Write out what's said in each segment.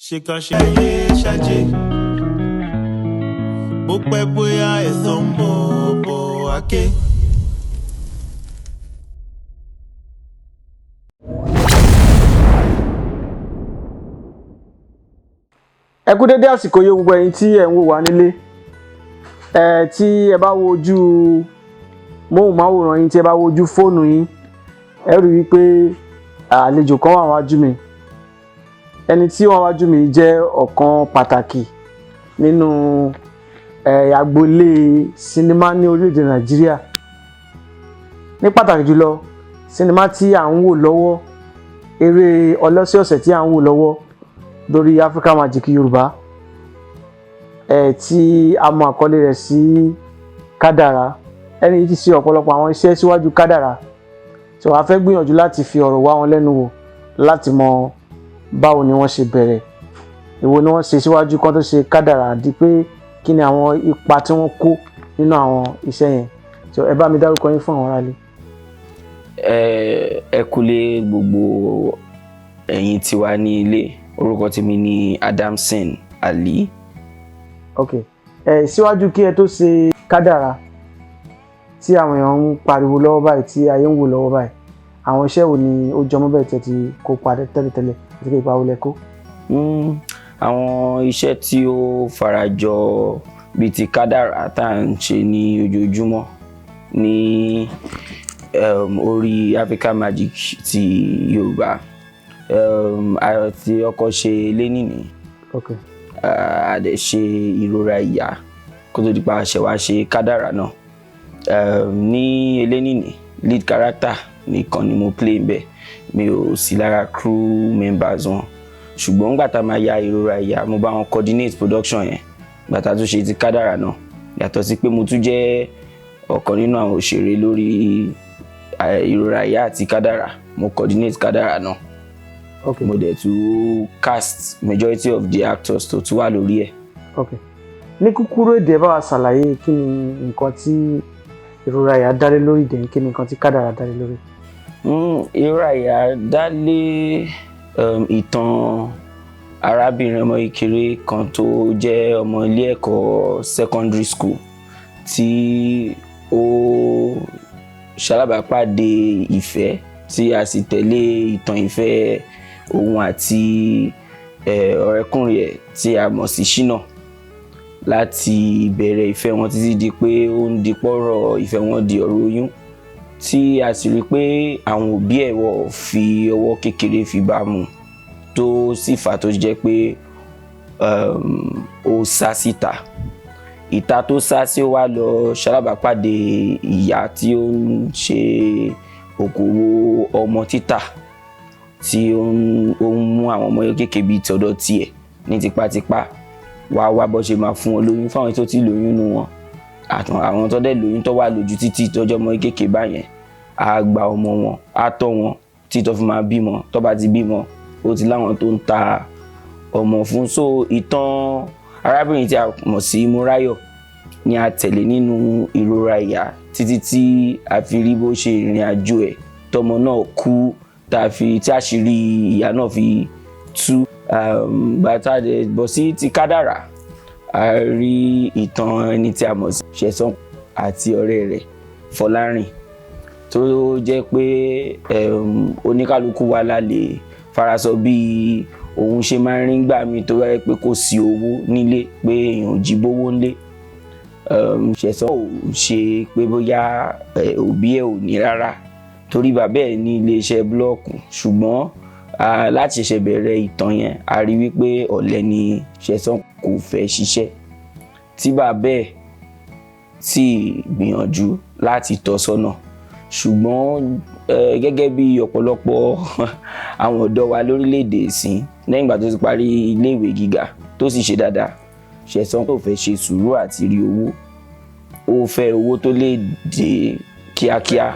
Ṣèkàṣe ayé ṣàjẹ́, bó pẹ́ bóyá ẹ̀san ń bọ̀ bọ̀ wá ké. Ẹ kú dédé àsìkò yìí, gbogbo ẹ̀yin tí ẹ̀ ń wò wá nílé. Ẹ tí ẹ bá wo ojú móhùnmáwòrán yín, tí ẹ bá wo ojú fóònù yín, ẹ rí i pé àlejò kan wà wájú mi. Ẹni tí wọ́n wájú mi jẹ́ ọ̀kan pàtàkì nínú agboolé sinimá ní orílẹ̀-èdè Nàìjíríà, ní pàtàkì jùlọ sinimá tí à ń wò lọ́wọ́, eré ọlọ́sẹ̀ọ̀sẹ̀ tí à ń wò lọ́wọ́ lórí Africa Magic Yorùbá, tí a mọ àkọlé rẹ̀ sí Kádàrá. Ẹni yìí ti ṣe ọ̀pọ̀lọpọ̀ àwọn iṣẹ́ síwájú Kádàrá tí wàá fẹ́ gbìyànjú láti fi ọ̀rọ̀ wá wọn lẹ́nu wò láti mọ báwo ni wọ́n ṣe bẹ̀rẹ̀, èwo ni wọ́n ṣe síwájú kán tó ṣe Kádàrá, àti pé kí ni àwọn ipa tí wọ́n kó nínú àwọn iṣẹ́ yẹn. So ẹ bá mi dárúkọ yín fún àwọn aráalé. Ẹ kúlé gbogbo ẹ̀yin tiwa ní ilé. Orúkọ tèmi ni Adamson Ali. Ok, ẹ síwájú kí ẹ tó ṣe Kádàrá tí àwọn èèyàn ń pariwo lọ́wọ́ báyìí, tí ayé ń wò lọ́wọ́ báyìí, àwọn iṣẹ́ wo ni ó jọmọ́ bẹ́ẹ̀ tẹ́ ti kópa tẹ́lẹ̀tẹ́lẹ̀, àti kí ipa wo lẹ kó? Àwọn iṣẹ́ tí ó farajọ bíi ti Kádàrá tá à ń ṣe ní ojoojúmọ́ ní orí Africa Magic ti Yorùbá, a ti ọkọ ṣe Lénìní, a dẹ̀ ṣe Ìrora Ìyá kó tó di pa ṣẹ̀ wá ṣe Kádàrá náà. Ní Elénìní, lead character nìkan ni mo play ńbẹ̀, mi ò sí lára crew members wọn. Ṣùgbọ́n nígbà tá a máa ya Ìrora Ìyá, mo bá wọn coordinate production yẹn. Nígbà tá a tún ṣe ti Kádàrá náà, yàtọ̀ sí pé mo tún jẹ́ ọ̀kan nínú àwọn òṣèré lórí Ìrora Ìyá àti Kádàrá, mo coordinate Kádàrá náà. Mo dẹ̀ tún cast majority of the actors tó tún wà lórí ẹ̀. Ok, ní kúkúrú èdè, ẹ bá wa ṣàlàyé kí ni nǹkan tí Ìrora Ìyá dá lé lórí, dẹ̀ kí ni nǹkan tí Kádàrá dá lé lórí. Ìrora Ìyá dá lé ìtàn arábìnrin ọmọ kékeré kan tó jẹ́ ọmọ ilé ẹ̀kọ́ secondary school tí ó ṣalábàápàdé ìfẹ́, tí a sì tẹ̀lé ìtàn ìfẹ́ òun àti ọ̀rẹ́kùnrin ẹ̀ tí a mọ̀ sí Ṣínà, láti ìbẹ̀rẹ̀ ìfẹ́ wọn títí di pé ó ń di pọ́rọ̀ ìfẹ́ wọn di ọ̀rọ̀ oyún, tí a sì rí pé àwọn òbí ẹ̀ wọ̀ fi ọwọ́ kékeré fi bá mu, tó sì fà tó jẹ́ pé ó sá síta. Ìta tó sá sí, ó wá lọ ṣalábàápàdé ìyá tí ó ń ṣe okòwò ọmọ títà, tí ó ń mú àwọn ọmọ kékeré bíi tọ̀dọ̀ tiẹ̀ ní tipátipá wá wá bó ṣe máa fún wọn lóyún, fáwọn tó ti lóyún nù wọn, àwọn tó dẹ̀ lóyún tó wà lójú títì tọ́jọ́ ọmọ kékeré báyẹn, á gba ọmọ wọn, á tọ́ wọn tí tó fi máa bímọ. Tó bá ti bímọ, ó ti láwọn tó ń ta ọmọ fún. So ìtàn arábìnrin tí a mọ̀ sí Mọ́ráyọ̀ ni a tẹ̀lé nínú Ìrora Ìyá títí tí a fi rí bó ṣe ìrìn àjò ẹ̀, tọmọ náà kú, tá a fi tí àṣírí ìyá náà fi tú. Bàtà dẹ̀ bọ̀ sí ti Kádàrá, a rí ìtàn ẹni tí a mọ̀ sí Ṣẹ̀san àti ọ̀rẹ́ rẹ̀ Fọlárìn, tó jẹ́ pé oníkálukú wa la lè farasọ bí òun ṣe máa ń rí gbà mí tó wáyé pé kò sí owó nílé, pé èèyàn ò jí bówó nílé. Ṣẹ̀san ò ṣe pé bóyá òbí ẹ̀ ò ní rárá, torí bàbá ẹ̀ ní iléeṣẹ́ búlọ́ọ̀kù. Ṣùgbọ́n láti ṣẹ̀ṣẹ̀ bẹ̀rẹ̀ ìtàn yẹn, a rí wípé ọ̀lẹ ni Ṣẹ̀san, kò fẹ́ ṣiṣẹ́, tí bàbá ẹ̀ sì gbìyànjú láti tọ́ sọ́nà. Ṣùgbọ́n gẹ́gẹ́ bí ọ̀pọ̀lọpọ̀ àwọn ọ̀dọ́ wa lórílẹ̀‐èdè ìsìn, lẹ́yìn ìgbà tó ti parí iléèwé gíga tó sì ṣe dáadáa, Ṣẹ̀san kò fẹ́ ṣe sùúrù àti rí owó. Ó fẹ́ owó tó lè dé kíákíá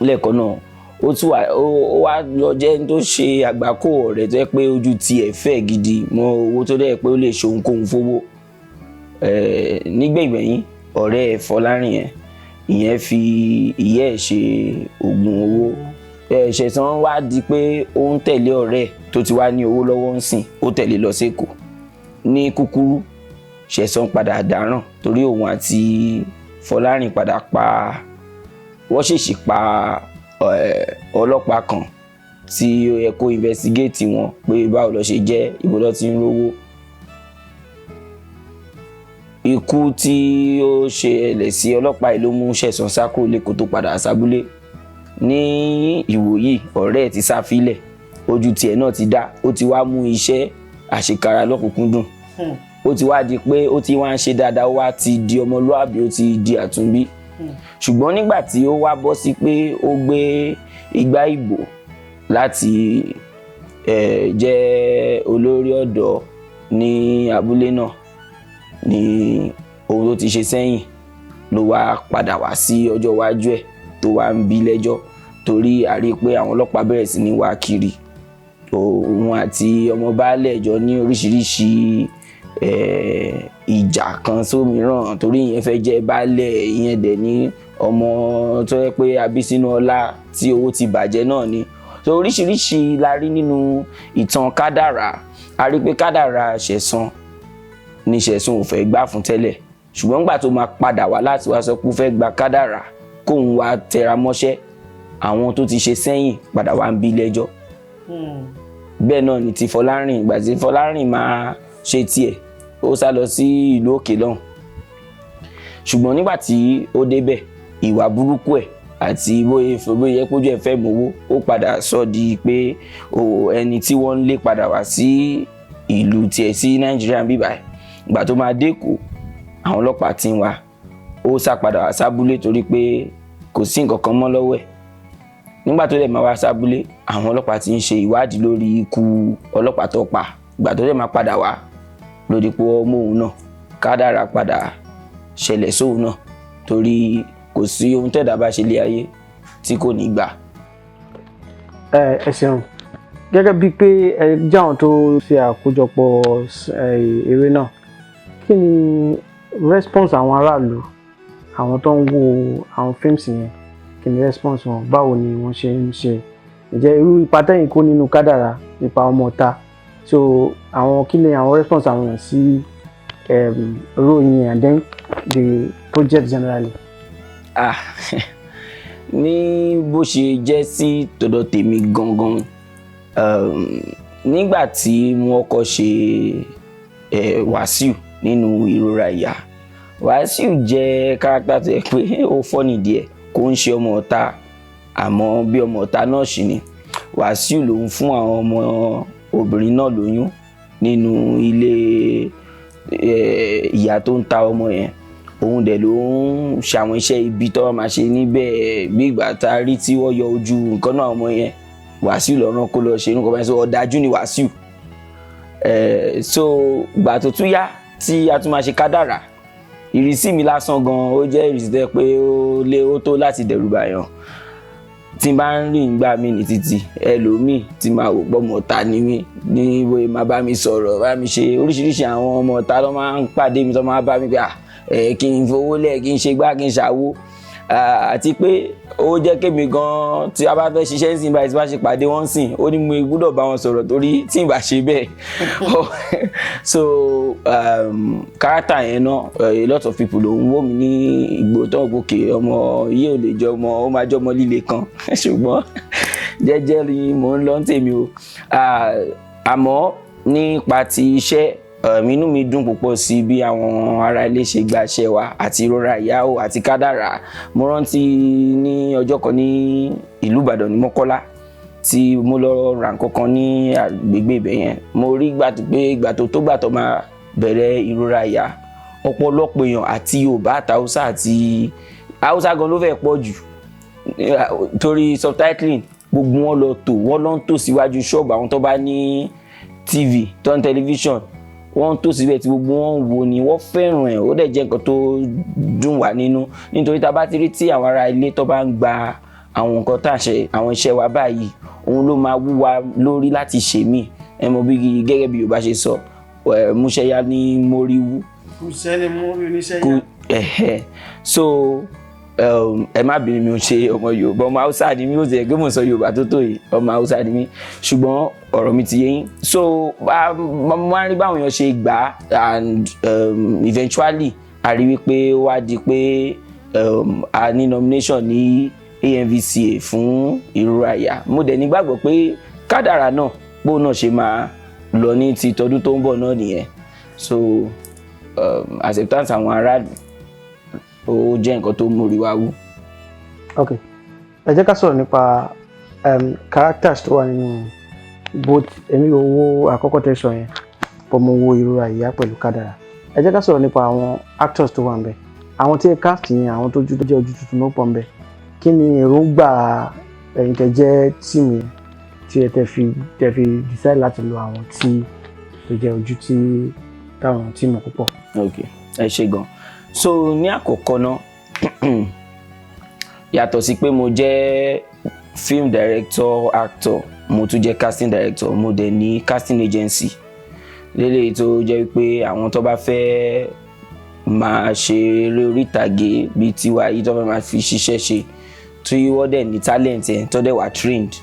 lẹ́ẹ̀kan náà. Ó tún wà, ó wá lọ jẹ́ ẹni tó ṣe àgbákò ọ̀rẹ́ tó yẹ pé ojú tiẹ̀ fẹ́ gidi mọ owó, tó dẹ̀ pé ó lè ṣe ohunkóhun fowó. Nígbẹ̀yìngbẹ̀yìn, ọ̀rẹ́ ẹ̀ Fọlárìn yẹn, ìyẹn fi ìyẹ́ ẹ̀ ṣe oògùn owó. Ṣẹ̀san wá di pé ó ń tẹ̀lé ọ̀rẹ́ ẹ̀ tó ti wá ní owó lọ́wọ́ ń sìn, ó tẹ̀lé lọ sékòó. Ní kúkúrú, Ṣẹ̀san padà dáràn torí òun àti Fọlárìn padà pa, wọ́n ṣèṣì pa ọlọ́pàá kan tí ó yẹ kó investigate wọn pé báwo ló ṣe jẹ́, ibo ló ti ń rówó. Ikú tí ó ṣẹlẹ̀ sí ọlọ́pàá yìí ló mú Ṣẹ̀san sá kúrò lẹ́kọ̀ọ́ tó padà sábúlé. Ní ìwòyí, ọ̀rẹ́ ẹ̀ ti sá fílẹ̀, ojú tiẹ̀ náà ti dá, ó ti wá mú iṣẹ́ àṣekára lọ́kùnkúndùn. Ó ti wá di pé ó ti wá ń ṣe dáadáa, ó wá ti di ọmọlúàbí, ó ti di àtúnbí. Ṣùgbọ́n nígbà tí ó wá bọ́ sí pé ó gbé igbá ìbò láti jẹ́ olórí ọ̀dọ́ ní abúlé náà, ní ohun tó ti ṣe sẹ́yìn ló wá padà wá sí ọjọ́ iwájú ẹ̀ tó wá ń bí lẹ́jọ́, torí a rí i pé àwọn ọlọ́pàá bẹ̀rẹ̀ sí ní wá kiri. Òun àti ọmọ baálẹ̀ jọ ní oríṣiríṣi ìjà kan sómìíràn, torí ìyẹn fẹ́ jẹ́ baálẹ̀, ìyẹn dẹ̀ ní ọmọ tó yẹ pé a bí sínú ọlá tí owó ti bàjẹ́ náà ni. So oríṣiríṣi la rí nínú ìtàn Kádàrá. A rí pé Kádàrá Ṣẹ̀san ni Ṣẹ̀san ò fẹ́ gbà fún tẹ́lẹ̀, ṣùgbọ́n nígbà tó máa padà wá láti wá sọ pé ó fẹ́ gba Kádàrá kóun wá tẹra mọ́ṣẹ́, àwọn tó ti ṣe sẹ́yìn padà wá ń bí lẹ́jọ́. Bẹ́ẹ̀ náà ni ti Fọlárìn. Ìgbà tí Fọlárìn máa ṣe tiẹ̀, ó sá lọ sí ìlú òkè lọ́hùn, ṣùgbọ́n nígbà tí ó débẹ̀, ìwà burúkú ẹ̀ àti bóyá bóyá pójú ẹ̀ fẹ́ mowó, ó padà sọ di pé ẹni tí wọ́n ń lé padà wá sí ìlú tiẹ̀ sí Nàìjíríà bíbá ẹ̀. Ìgbà tó máa dẹ́kọ̀, àwọn ọlọ́pàá ti ń wá, ó sá padà wá sábúlé torí pé kò sí nǹkan kan mọ́ lọ́wọ́ ẹ̀. Nígbà tó dẹ̀ máa wá sábúlé, àwọn ọlọ́pàá ti ń ṣe ìwádìí lórí ikú ọlọ́pàá tó pa. Ìgbà tó dẹ̀ máa padà wá lórí pé ọmọ òun náà, Kádàrá padà ṣẹlẹ̀ sóun náà, torí kò sí ohun tẹ̀dá bá ṣe lé ayé tí kò ní gbà. Ẹ ṣeun. Gẹ́gẹ́ bíi pé ẹ jẹ́ àwọn tó ṣe àkójọpọ̀ eré náà, kí ni response àwọn aráàlú, àwọn tó ń wo àwọn fíìmù yẹn? Kí ni response wọn? Báwo ni wọ́n ṣe ń ṣe? Ǹjẹ́ irú ipa tẹ́yìn kó nínú Kádàrá, ipa ọmọ ọ̀ta, so àwọn kí ni àwọn response àwọn èèyàn sí role yẹn and then the project generally? Ah, ní bó ṣe jẹ́ sí tọ̀dọ̀ tèmi gangan, nígbà tí mo kọ́kọ́ ṣe Wàsíù nínú Ìrora Ìyá, Wàsíù jẹ́ character tó yẹ pé ó funny díẹ̀. Kò ń ṣe ọmọ ọ̀ta, àmọ́ bí ọmọ ọ̀ta náà ṣì ni. Wàsíù ló ń fún àwọn ọmọ obìnrin náà lóyún nínú ilé ìyá tó ń ta ọmọ yẹn. Òun dẹ̀ ló ń ṣe àwọn iṣẹ́ ibi tó máa ṣe níbẹ̀. Bí ìgbà tá a rí tí wọ́n yọ ojú nǹkan náà ọmọ yẹn, Wàsíù lọ́rán kó lọ ṣe nǹkan báyìí. So ọ̀dájú ni Wàsíù. So ìgbà tó tún yá tí a tún máa ṣe Kádàrá, ìrísí mi lásán gan, ó jẹ́ ìrísí tó yẹ pé ó lé ó tó láti dẹ̀rù bàyàn. Tí n bá ń rìn gbà mí ní títì, ẹlòmíì tí máa wò pọ̀ ọmọ ọ̀ta ni mí ní bóyá máa bá mi sọ̀rọ̀, bá mi ṣe oríṣiríṣi. Àwọn ọmọ ọ̀ta ló máa ń pàdé mi tó máa bá mi pé ẹ kí n fowó lẹ̀, kí n ṣe gbá, kí n ṣàwo. Àti pé ó jẹ́ kémi gan tí a bá fẹ́ ṣiṣẹ́ sìn báyìí, tí bá ṣe pàdé wọ́n sìn, ó ní mo gbúdọ̀ bá wọn sọ̀rọ̀ torí tí n bá ṣe bẹ́ẹ̀. So character yẹn náà, a lot of people ló ń wò mí ní ìgboro tó ń gòkè ọmọ yìí ò lè jọ ọmọ, ó máa jọ ọmọ líle kan, ṣùgbọ́n jẹ́jẹ́ ni mò ń lọ ń tèmi o. Àmọ́ nípa ti iṣẹ́, inú mi dùn púpọ̀ sí bí àwọn ará ilé ṣe gba iṣẹ́ wa, àti Ìrora Ìyá o àti Kádàrá. Mo rántí ní ọjọ́ kan ní ìlú Ìbàdàn ní Mọ́kọ́lá tí mo lọ ra nǹkan kan ní agbègbè ibẹ̀ yẹn, mo rí gbà tó pé ìgbà tó tó gbà tó máa bẹ̀rẹ̀ Ìrora Ìyá, ọ̀pọ̀lọpọ̀ èèyàn àti Yorùbá àti Haúsá, àti Haúsá gan ló fẹ́ pọ̀ jù torí subtitling, gbogbo wọn lọ tò, wọ́n lọ ń tò síwájú ṣọ́ọ̀bù àwọn tó bá ní TV tó ń tẹlifíṣàn, wọ́n ń tò síbẹ̀ tí gbogbo wọn ń wò ni wọ́n fẹ́ràn ẹ̀. Ó dẹ̀ jẹ́ nǹkan tó dùn wá nínú, nítorí tá a bá ti rí tí àwọn ará ilé tó bá ń gba àwọn nǹkan tá à ń ṣe, àwọn iṣẹ́ wa báyìí, òun ló máa wú wa lórí láti ṣe mí. Ẹ mọ̀ bí gẹ́gẹ́ bí Yorùbá ṣe sọ, múṣẹ́yá ní mórí wú. Kò sẹ́ni mú oníṣẹ́ yá. So Ẹ má bínú, mi ò ṣe ọmọ Yorùbá, ọmọ Haúsá ni mí. Ó ti yẹ kí mò ń sọ Yorùbá tó tó yìí, ọmọ Haúsá ni mí, ṣùgbọ́n ọ̀rọ̀ mi ti yé yín. So mo máa ń rí báwọn èèyàn ṣe gbà á and eventually a rí wípé ó wá di pé a ní nomination ní AMVCA fún Ìrora Ìyá. Mo dẹ̀ nígbàgbọ́ pé Kádàrá náà, bóun náà ṣe máa lọ ní ti tọdún tó ń bọ̀ náà nìyẹn. So acceptance àwọn aráàlú, ó jẹ́ nǹkan tó mórí wá wú. Ok, ẹ jẹ́ ká sọ̀rọ̀ nípa characters tó wà nínú both. Èmi ò wo àkọ́kọ́ tẹ́ sọ yẹn, but mo wo Ìrora Ìyá pẹ̀lú Kádàrá. Ẹ jẹ́ ká sọ̀rọ̀ nípa àwọn actors tó wà níbẹ̀, àwọn tí ẹ cast yẹn, àwọn tó jẹ́ ojú tuntun ló pọ̀ níbẹ̀. Kí ni èròǹgbà ẹ̀yin tẹ́ jẹ́ team yẹn tí ẹ tẹ́ fi decide láti lo àwọn tí tó jẹ́ ojú tí táwọn tí mọ̀ púpọ̀? Ok, ẹ ṣe gan. So ní àkọ́kọ́ náà, yàtọ̀ sí pé mo jẹ́ film director, actor, mo tún jẹ́ casting director. Mo dẹ̀ ní casting agency lélẹ́yìí tó jẹ́ wípé àwọn tó bá fẹ́ máa ṣe eré orí ìtàgé bíi tiwa yìí, tó fẹ́ máa fi ṣiṣẹ́ ṣe, tí wọ́n dẹ̀ ní talent ẹ̀, tó dẹ̀ wà trained,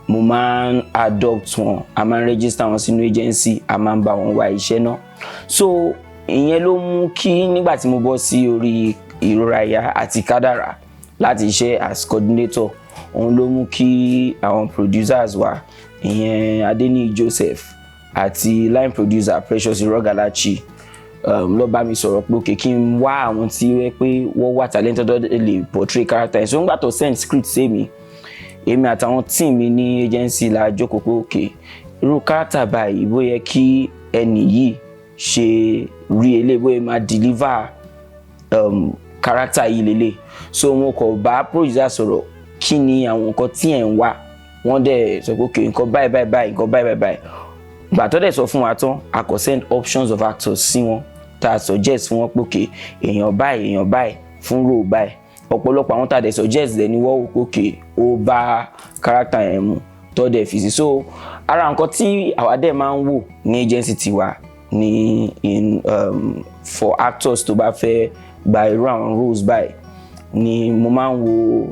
mo máa ń adopt wọn, a máa ń register wọn sínú agency, a máa ń bá wọn wá iṣẹ́ náà. So ìyẹn ló mú kí nígbà tí mo bọ́ sí orí Ìrora Ìyá àti Kádàrá láti ṣe as coordinator, òun ló mú kí àwọn producers wa, ìyẹn Adeniyi Joseph àti line producer Precious Irogalachi, ló bá mi sọ̀rọ̀ pé okay, kí n wá àwọn tí wẹ́ pé wọ́n wà talented tó lè portray character yẹn. So nígbà tó send script sí mi, èmi àtàwọn team mi ní agency la jókòó pé okay, irú character báyìí, bóyá kí ẹnì yìí ṣe rí eléyìí, bóyá máa deliver character yìí lélẹ̀. So mo kàn bá producer sọ̀rọ̀, kí ni àwọn nǹkan tí ẹ̀ ń wá? Wọ́n dẹ̀ sọ pé okay, nǹkan báyìí báyìí báyìí, nǹkan báyìí báyìí báyìí. Gbà tó dẹ̀ sọ fún wa tán, a kò send options of actors sí wọn, tá a suggest fún wọn pé okay, èèyàn báyìí, èèyàn báyìí fún role báyìí. Ọ̀pọ̀lọpọ̀ àwọn tá a dẹ̀ suggest dẹ̀ ni wọ́n wò pé okay, ó bá character yẹn mu, tó dẹ̀ fi sí. So ara nǹkan tí àwa dẹ̀ máa ń wò ní agency tiwa ní in for actors tó bá fẹ́ gba irú àwọn roles báyìí ni mo máa ń wo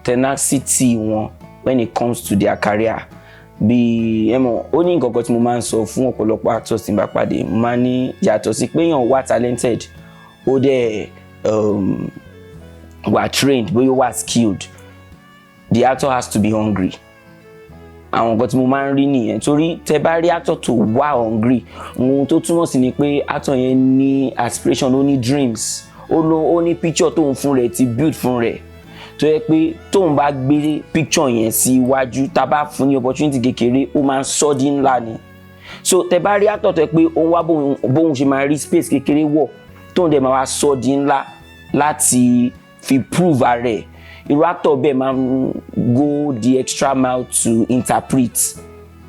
tenacity wọn when it comes to their career. Bí ẹ mọ̀, ó ní nǹkan kan tí mo máa ń sọ fún ọ̀pọ̀lọpọ̀ actors tí n bá pàdé. Mo máa ní yàtọ̀ sí pé èèyàn wà talented, ó dẹ̀ wà trained, bóyá ó wà skilled, the actor has to be hungry. Àwọn nǹkan tí mo máa ń rí nìyẹn, torí tẹ bá rí actor tó wà hungry, ohun tó túmọ̀ sí ni pé actor yẹn ní aspiration, ó ní dreams, ó ní picture tóun fún rẹ̀ ti build fún rẹ̀, tó yẹ pé tóun bá gbé picture yẹn sí iwájú, tá a bá fún ní opportunity kékeré, ó máa ń sọ́ di ńlá ni. So tẹ bá rí actor tó yẹ pé ó ń wá bóun ṣe máa rí space kékeré wọ̀, tóun dẹ̀ máa wá sọ́ di ńlá láti fi prove ara ẹ̀, irú actor bẹ́ẹ̀ máa ń go the extra mile to interpret.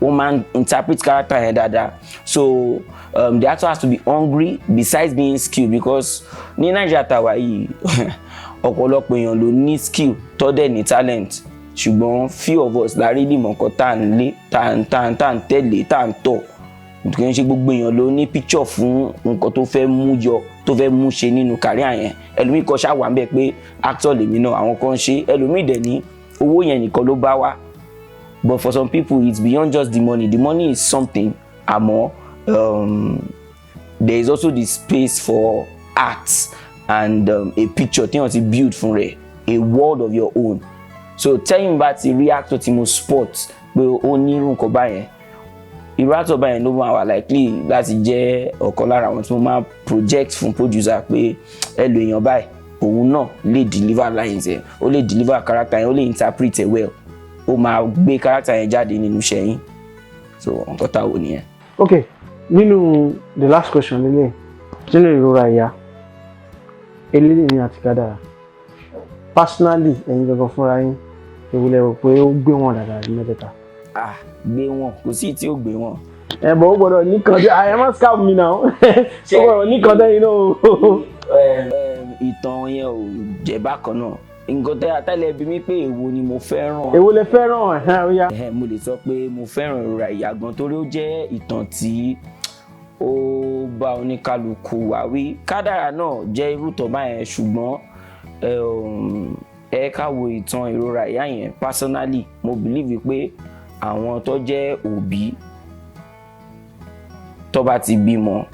Wọ́n máa ń interpret character yẹn dáadáa. So the actor has to be hungry besides being skilled, because ní Nàìjíríà tàwa yìí, ọ̀pọ̀lọpọ̀ èèyàn ló ní skill tó dẹ̀ ní talent, ṣùgbọ́n few of us la really mọ̀ nǹkan tá à ń lé, tá à ń tẹ̀lé, tá à ń tọ̀. Kì í ṣe gbogbo èèyàn ló ní picture fún nǹkan tó fẹ́ mú yọ, tó fẹ́ mú ṣe nínú career yẹn. Ẹlòmíì kan ṣáà wà ń bẹ̀ pé actor lèmi náà, àwọn kan ń ṣe. Ẹlòmíì dẹ̀ ní owó yẹn nìkan ló bá wá. But for some people, it's beyond just the money. The money is something, àmọ́ there is also the space for art and a picture tí wọ́n ti build fún rẹ̀, a world of your own. So tẹ́yìn bá ti rí actor tí mo spot pé ó ní irú nǹkan báyẹn, irú actor báyẹn ló máa wà likely láti jẹ́ ọ̀kan lára àwọn tí mo máa project fún producer pé ẹ lo èèyàn báyìí, òun náà lè deliver lines ẹ̀, ó lè deliver character yẹn, ó lè interpret ẹ̀ well, ó máa gbé character yẹn jáde nínú iṣẹ́ yín. So nǹkan tá a wò nìyẹn. Ok, nínú the last question lélẹ̀, nínú Ìrora Ìyá, Eléni àti Kádàrá, personally, ẹ̀yin gangan fúnra yín, èwo lẹ rò pé ó gbé wọn dáadáa ní mẹ́tẹ̀ẹ̀ta? Ah, gbé wọn, kò sí tí ó gbé wọn. Ẹ bọ̀, ó gbọ́dọ̀ nìkan tí ẹ má scam mi náà, ó gbọ́dọ̀ nìkan tẹ́yìn náà o. Ìtàn yẹn ò jẹ́ bákan náà. Nǹkan tẹ́ atálẹ̀ bí mi pé èwo ni mo fẹ́ràn. Èwo lẹ fẹ́ràn? Ẹ̀hán, ó yá. Mo lè sọ pé mo fẹ́ràn Ìrora Ìyá gan, torí ó jẹ́ ìtàn tí ó bá oníkálukú wá wí. Kádàrá náà jẹ́ irú ìtàn báyẹn, ṣùgbọ́n Ẹ ká wo ìtàn Ìrora Ìyá yẹn. Personally, mo believe pé àwọn tó jẹ́ òbí tó bá ti bímọ,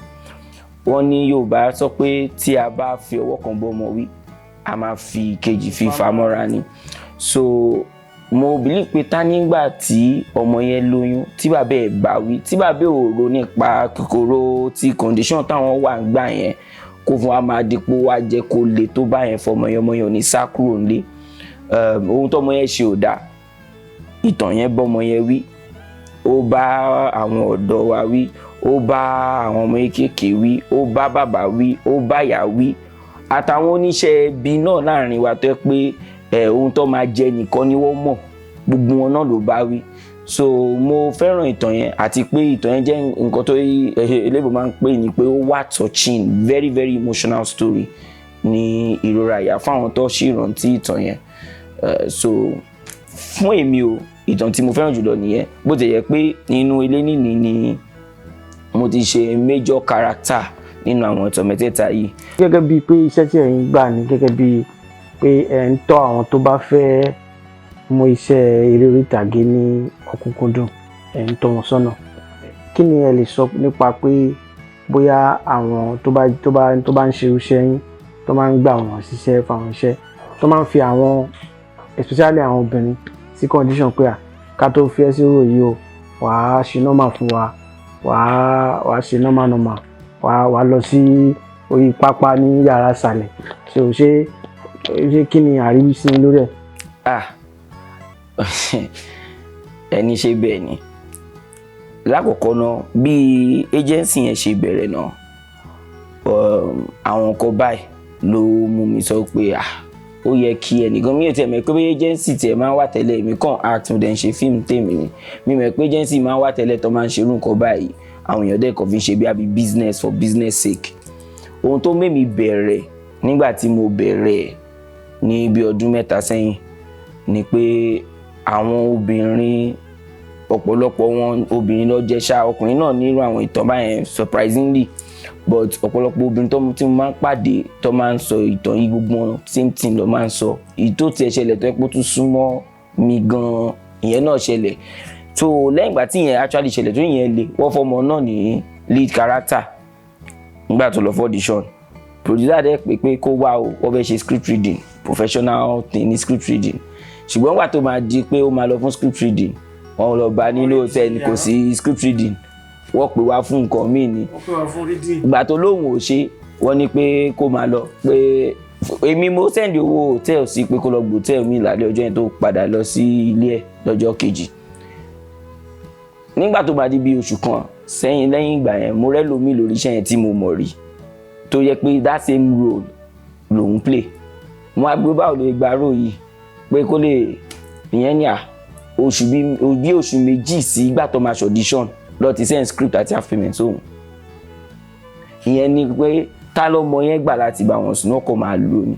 wọ́n ní Yorùbá sọ pé tí a bá fi ọwọ́ kan bọ́mọ wí, a máa fi kejì fi fà mọ́ra ni. So mo believe pé tá nígbà tí ọmọ yẹn lóyún, tí bàbá ẹ̀ bá wí, tí bàbá ẹ̀ ò ro nípa kòkòrò ti condition táwọn wà ń gbà yẹn, kó fún wa máa dípò wá jẹ́ kó le tó bá yẹn fọmọ yẹn, ọmọ yẹn ò ní sá kúrò nílé. Ohun tọmọ yẹn ṣe ò dáa. Ìtàn yẹn bọ́mọ yẹn wí, ó bá àwọn ọ̀dọ́ wa wí, ó bá àwọn ọmọ kéékèèké wí, ó bá bàbá wí, ó bá ìyá wí, àtàwọn oníṣẹ́ ibi náà láàrin wa tó yẹ pé ẹ ohun tó máa jẹ nìkan ni wọ́n mọ̀, gbogbo wọn náà ló bá wí. So mo fẹ́ràn ìtàn yẹn, àti pé ìtàn yẹn jẹ́ nǹkan tó eléèbó máa ń pè ní pé ó wà touching, very very emotional story ní Ìrora Ìyá, fáwọn tó ṣì rántí ìtàn yẹn. So fún èmi o, ìtàn tí mo fẹ́ràn jùlọ nìyẹn, bó ti yẹ pé nínú ilé nìní ni mo ti ṣe major character nínú àwọn ìtàn mẹ́tẹ̀ẹ̀ta yìí. Gẹ́gẹ́ bíi pé iṣẹ́ tí ẹ̀yin gbà ní, gẹ́gẹ́ bíi pé ẹ̀ ń tọ́ àwọn tó bá fẹ́ mú iṣẹ́ eré orí ìtàgé ní ọ̀kúnkúndùn, ẹ̀ ń tọ́ wọn sọ́nà, kí ni ẹ lè sọ nípa pé bóyá àwọn tó bá ń ṣe irúṣẹ́ yín, tó máa ń gbà wọ́n ṣiṣẹ́ fáwọn iṣẹ́, tó máa ń fi àwọn, especially àwọn obìnrin, sí condition pé à ká tó fi ẹ́ sí rò yìí o, wàá ṣe normal fún wa, wàá ṣe normal normal, wàá lọ sí orí pápá ní yàrá ìsàlẹ̀? Ṣe ò ṣe kí ni àríwísí lórí ẹ̀? Ah, ẹni ṣe bẹ́ẹ̀ ni. Lákọ̀ọ́kọ́ náà, bí agency yẹn ṣe bẹ̀rẹ̀ náà, àwọn nǹkan báyìí ló mú mi sọ pé ah, ó yẹ kí ẹnìkan. Mi ò tiẹ̀ mọ̀ pé bí agency tiẹ̀ máa ń wà tẹ́lẹ̀. Èmi kàn act, mo dẹ̀ ń ṣe fíìmù tèmi ni. Mi mọ̀ pé agency máa ń wà tẹ́lẹ̀ tó máa ń ṣerú nǹkan báyìí. Àwọn èèyàn dẹ̀ kàn fi ń ṣe bí àbí business for business sake. Ohun tó mẹ́mi bẹ̀rẹ̀ nígbà tí mo bẹ̀rẹ̀ ní bí ọdún 3 sẹ́yìn ni pé àwọn obìnrin, ọ̀pọ̀lọpọ̀ wọn obìnrin ló jẹ́ ṣá. Ọkùnrin náà nírú àwọn ìtàn báyẹn surprisingly, but ọ̀pọ̀lọpọ̀ obìnrin tó tí mo máa ń pàdé tó máa ń sọ ìtàn yìí, gbogbo wọn same thing ló máa ń sọ. Èyí tó tiẹ̀ ṣẹlẹ̀ tó yẹ pé ó tún súnmọ́ mi gan-an, ìyẹn náà ṣẹlẹ̀ tó lẹ́yìn ìgbà tí ìyẹn actually ṣẹlẹ̀ tó ìyẹn le, wọ́n fọmọ náà ní lead character. Nígbà tó lọ fún audition, producer dẹ̀ pé kó wá o, wọ́n fẹ́ ṣe script reading, professional thing ní script reading. Ṣùgbọ́n nígbà tó máa di pé ó máa lọ fún script reading, wọ́n lọ bá nínú hotel, kò sí script reading, wọ́n pè wá fún nǹkan míì ni. Wọ́n pè wá fún reading. Ìgbà tó lóhùn ò ṣe, wọ́n ní pé kó máa lọ, pé èmi mo send owó hotel sí, pé kó lọ gbọ́ hotel mi lálẹ́ ọjọ́ yẹn, tó padà lọ sí ilé ẹ̀ lọ́jọ́ kejì. Nígbà tó bá di bí oṣù kan sẹ́yìn, lẹ́yìn ìgbà yẹn, mo rẹ́ lómi lórí iṣẹ́ yẹn tí mo mọ̀ rí, tó yẹ pé that same role lòun play. Mo á gbé, báwo lè gba role yìí, pé kó lè ìyẹn ní à oṣù bí oṣù 2 sí ìgbà tó máa ṣe audition lọ ti send script àti half payment sóhun. Ìyẹn ni pé tá lọ́mọ yẹn gbà láti bá wọn sùn náà, kò máa lò ní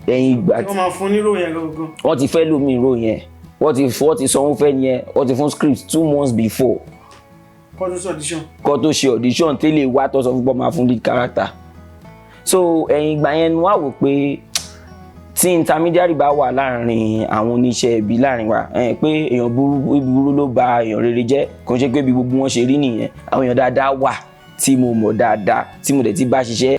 ẹ̀yìn ìgbà tí wọ́n máa fún ní role yẹn gangan. Wọ́n ti fẹ́ lómi role yẹn, wọ́n ti sanwó fẹ́ yẹn, wọ́n ti fún script 2 months before kọ́ tó sọ audition. Kó tó ṣe audition tẹ́lẹ̀ wá tó sọ fún pọ́ máa fún lead character. So ẹ̀yìn ìgbà yẹn ni wọ́n á wò pé tí intermediary bá wà láàrin àwọn oníṣẹ́ ibi láàrin wa pé èèyàn burú burú ló ba èèyàn rere jẹ́. Kò ń ṣe pé bí gbogbo wọn ṣe rí nìyẹn. Àwọn èèyàn dáadáa wà tí mo mọ̀ dáadáa, tí mo dẹ̀ ti bá ṣiṣẹ́.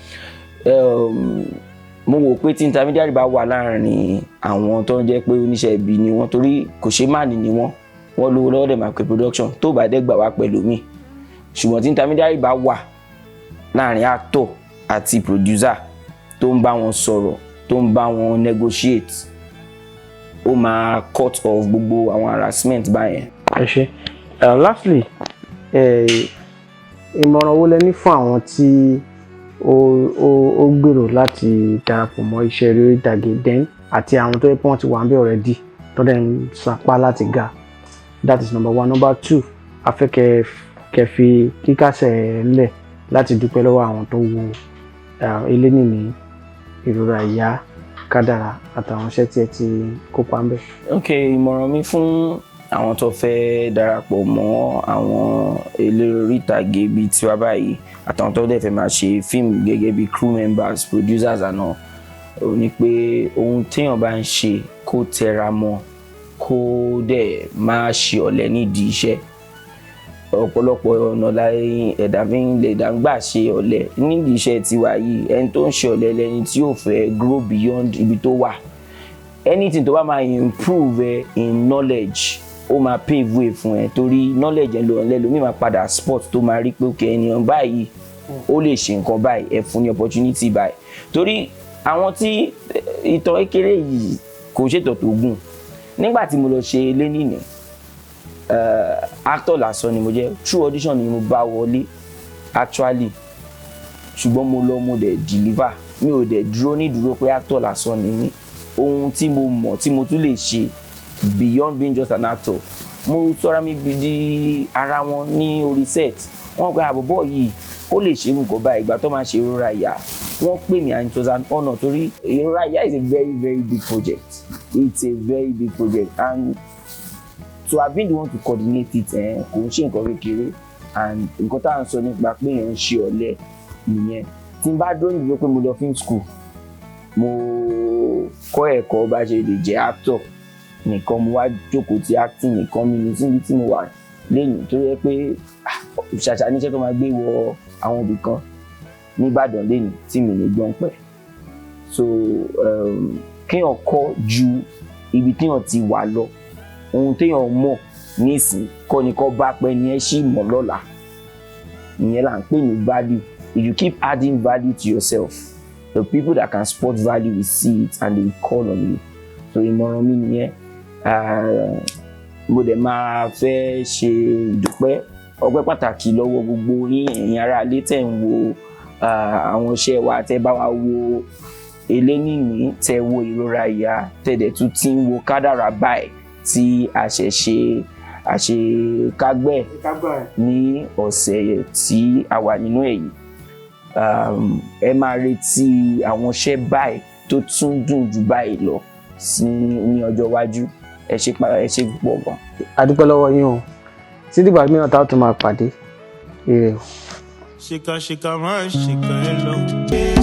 Mo wò pé tí intermediary bá wà láàrin àwọn tó ń jẹ́ pé oníṣẹ́ ibi ni wọ́n, torí kò ṣe má ní ni wọ́n, wọ́n lówó lọ́wọ́, dẹ̀ máa pe production tó bá dẹ́ gbà wá pẹ̀lú mi. Ṣùgbọ́n tí intermediary bá wà láàrin actor àti producer, tó ń bá wọn sọ̀rọ̀, tó ń bá wọn negotiate, ó máa cut off gbogbo àwọn harassment báyẹn. Ẹ ṣe. Lastly, ìmọ̀ràn wo lẹ ní fún àwọn tí ó gbèrò láti darapọ̀ mọ́ iṣẹ́ eré orí ìtàgé, then àti àwọn tó yẹ pé wọ́n ti wà ń bẹ̀ already, tó dẹ̀ ń sapá láti ga? That is number one. Number two, a fẹ́ kẹ́ fi kíkásẹ̀ ńlẹ̀ láti dúpẹ́ lọ́wọ́ àwọn tó wo Elénìní, Ìrora Ìyá, Kádàrá àtàwọn iṣẹ́ tí ẹ ti kópa ń bẹ̀. Ok, ìmọ̀ràn mi fún àwọn tó fẹ́ darapọ̀ mọ́ àwọn eléré orí ìtàgé bíi tiwa báyìí, àtàwọn tó dẹ̀ fẹ́ máa ṣe fíìmù gẹ́gẹ́ bíi crew members, producers and all. Ó ní pé ohun téèyàn bá ń ṣe, kó tẹra mọ́, kó dẹ̀ má ṣe ọ̀lẹ nídìí iṣẹ́. Ọ̀pọ̀lọpọ̀ ọ̀nà la ẹ̀dá fi ń lè dá ń gbà ṣe ọ̀lẹ nídìí iṣẹ́ tiwa yìí. Ẹni tó ń ṣe ọ̀lẹ lẹni tí ò fẹ́ grow beyond ibi tó wà. Anything tó bá máa improve ẹ in knowledge, ó máa pave way fún ẹ, torí knowledge ẹ lọ lẹ́lòmíì máa padà spot tó máa rí pé, okay, ènìyàn báyìí, ó lè ṣe nǹkan báyìí, ẹ fún ní opportunity báyìí. Torí àwọn tí ìtàn kékeré yìí kò ṣètò tó gùn. Nígbà tí mo lọ ṣe Elénìní, actor lásán ni mo jẹ́. Through audition ni mo bá wọlé actually, ṣùgbọ́n mo lọ, mo dẹ̀ deliver. Mi ò dẹ̀ dúró ní dúró pé actor lásán ni mí. Ohun tí mo mọ̀ tí mo tún lè ṣe beyond being just an actor, mo sọ́ra mi bí di ara wọn ní orí set. Wọ́n gba àbọ̀bọ̀ yìí, ó lè ṣe nǹkan báyìí. Ìgbà tó máa ṣe Ìrora Ìyá, wọ́n pè mí and it was an honour, torí Ìrora Ìyá is a very, very big project. It's a very big project, and to have been the one to coordinate it, kò ń ṣe nǹkan kékeré. And nǹkan tá à ń sọ nípa pé èèyàn ń ṣe ọ̀lẹ nìyẹn. Tí n bá dúró nídìí pé mo lọ film school, mo kọ́ ẹ̀kọ́ bá ṣe lè jẹ́ actor nìkan, mo wá jókòó ti acting nìkan, mi ní síbi tí mo wà lẹ́yìn tó yẹ pé ṣàṣà níṣẹ́ tó máa gbé wọ àwọn ibì kan nìbàdàn lẹ́yìn tí mi ní gbọ́n pẹ̀. So kéèyàn kọ́ ju ibi téèyàn ti wà lọ. Ohun téèyàn mọ̀ nísìn kọ́ ni kọ́ bá pẹ́ ni ẹ ṣì mọ̀ lọ́la. Ìyẹn là ń pè ní value. If you keep adding value to yourself, the people that can spot value will see it and they will call on you. So ìmọ̀ràn mi nìyẹn. Mo dẹ̀ máa fẹ́ ṣe ìdúpẹ́, ọpẹ́ pàtàkì lọ́wọ́ gbogbo yín, ẹ̀yin ará ilé tẹ̀ ń wo àwọn iṣẹ́ wa, tẹ́ bá wa wo Elénìní, tẹ́ wo Ìrora Ìyá, tẹ́ dẹ̀ tún ti ń wo Kádàrá báyìí tí a ṣẹ̀ ṣe àṣekágbẹ́ ní ọ̀sẹ̀ tí a wà nínú èyí. Ẹ máa retí àwọn iṣẹ́ báyìí tó tún dùn jù báyìí lọ sí ní ọjọ́ iwájú. Ẹ ṣé, ẹ ṣé púpọ̀ gan. A dúpẹ́ lọ́wọ́ yín o. Títí dìgbà mìíràn tá a tún máa pàdé, ire o. Ṣìkàṣìkà máa ń ṣìkà ẹ lọ.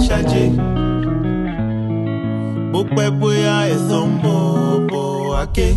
Ṣáájé bó pẹ́ bóyá, ẹ̀san ń bọ̀ bọ̀ wá ké.